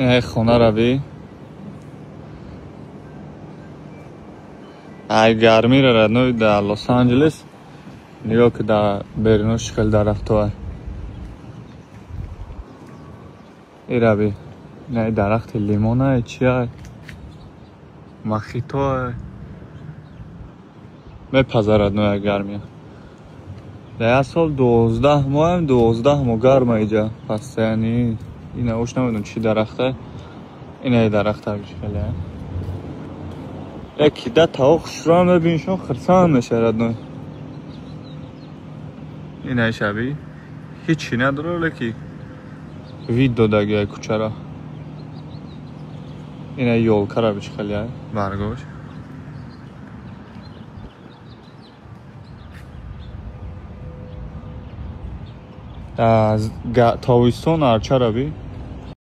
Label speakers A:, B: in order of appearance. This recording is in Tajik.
A: Ин хона би. Ай гармира родной дар Лос-Анҷелес. Нигоҳ ки дар берунош хеле дарахтҳо. Ира би. Ина дарахти лимона чия? Мохито. Мепаза родной гармия. Дар як сол 12 моҳем, 12 моҳ гарма иҷа. Постоянно ина ош намедонам чӣ дарахта. Ина дарахта хеле. Яки да тавоқ хушрӯам мебинишон хирсанд меша родной. Ина шаби ҳичи надора, леки вид додаги кӯчара. Ина ёлкара бич хеле баргош. Тобистон арчара би